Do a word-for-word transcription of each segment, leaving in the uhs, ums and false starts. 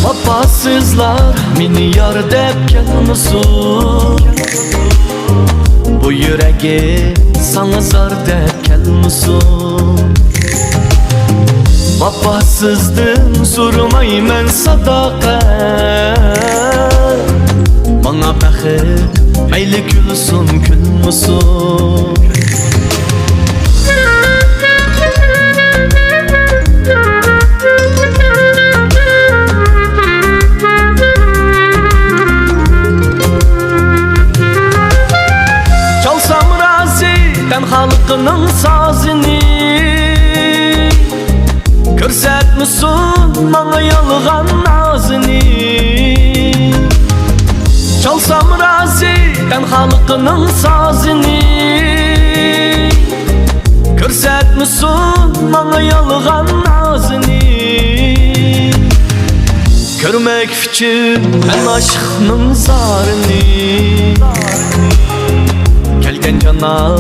ۋاپاسىزلار مېنى يار دەپ كەلمىسۇن، بۇ يۈرىكىم ساڭا زار دەپ كەلمىسۇن. ۋاپاسىزدىن سورىمايمەن ساداقەت، ماڭا بەخت مەيلى كۈلسۇن، كۈلمىسۇن. چالسام رازى تەنھالىقنىڭ سازىنى، كۆرسەتمىسۇن ماڭا يالغان نازىنى. چالسام رازى تەنھالىقنىڭ سازىنى، كۆرسەتمىسۇن ماڭا يالغان نازىنى. كۆرمەك ئۈچۈن مەن ئاشىقنىڭ زارىنى، كەلگەن جانان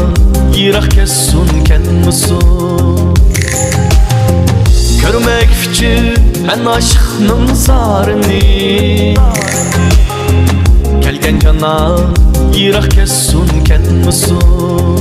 يىراق كەتسۇن، كەلمىسۇن. كۆرمەك ئۈچۈن مەن ئاشىقنىڭ زارىنى، كەلگەن جانان يىراق كەتسۇن، كەلمىسۇن.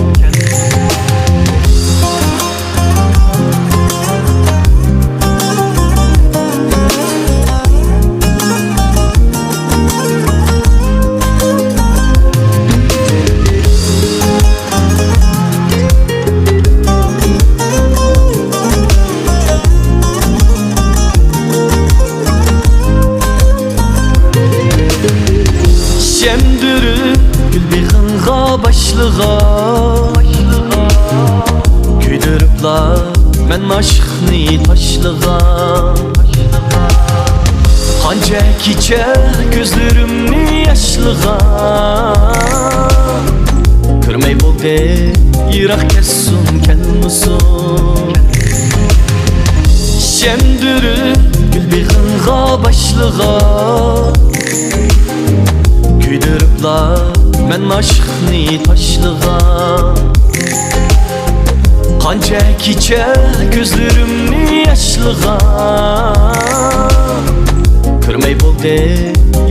شەمدۈرۈپ گۈل بېغىڭغا باشلىغان، كۆيدۈرۈپلا مەن ئاشىقنى تاشلىغان. قانچە كېچە كۆزلىرىمنى ياشلىغان، كۆرمەي بولدى يىراق كەتسۇن، كەلمىسۇن. شەمدۈرۈپ گۈل بېغىڭغا باشلىغان، كۆيدۈرۈپلا مەن ئاشىقنى تاشلىغان. قانچە كېچە كۆزلىرىمنى ياشلىغان، كۆرمەي بولدى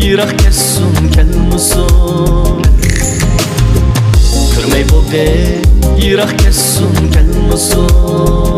يىراق كەتسۇن، كەلمىسۇن. كۆرمەي بولدى يىراق كەتسۇن، كەلمىسۇن.